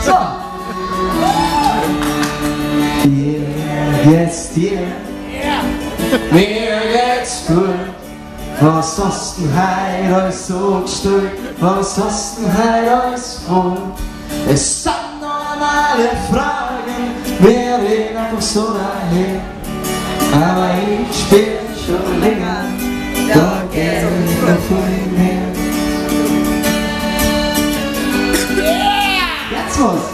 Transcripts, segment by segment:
So. Wie geht's dir? Mir geht's gut. Was hast denn heut alles so gestellt? Was hast denn heut alles vor? Es sind normale Fragen, wir reden einfach so daher. Aber ich spiel schon länger, da geht noch viel mehr. Jetzt was!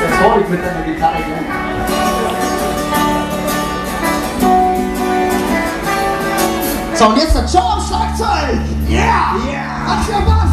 Jetzt hol ich mit deiner Gitarre gleich. So, und jetzt der Joe am Schlagzeug! Yeah! Yeah! Hat Spaß!